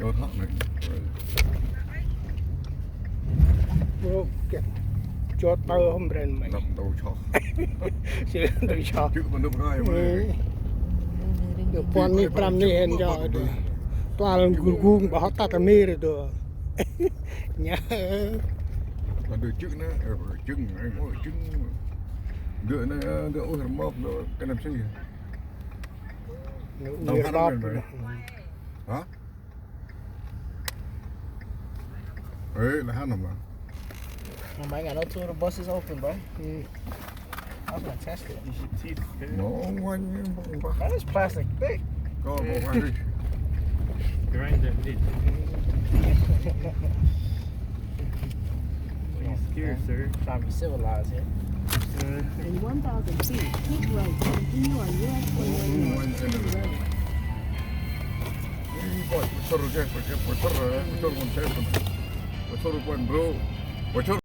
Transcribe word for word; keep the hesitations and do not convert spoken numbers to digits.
Ơ, hŏ nê. Ơ, kĕ. Jot tơ hôm bren mày. Năp đô chŏ. Sư đô chŏ. Chữ mà đô gai mày. Ơ. Pon ni pram ni hên jŏ. Tual gung gung bah hŏ tat amir tu. Nha. Mà đô chữ nê, ơ, chữ nê, ơ, chữ. Đô nê, đô ôh rmok, đô kơnăm si. Đô ôh rmok. Hả? Ê, là hát nằm là. Oh my God, no tour bus is open, bro. Mm. I'm gonna test it. You should teach, dude. No, why you, why? That is plastic thick. Go, go, why? Grind that meat. What are you scared, sir? Trying to be civilized here. Uh, In one thousand feet, keep right, continue on U S twenty-one North City Road. Ui, ôi, bocor, bocor, bocor, bocor, bocor, bocor, bro. Bocor.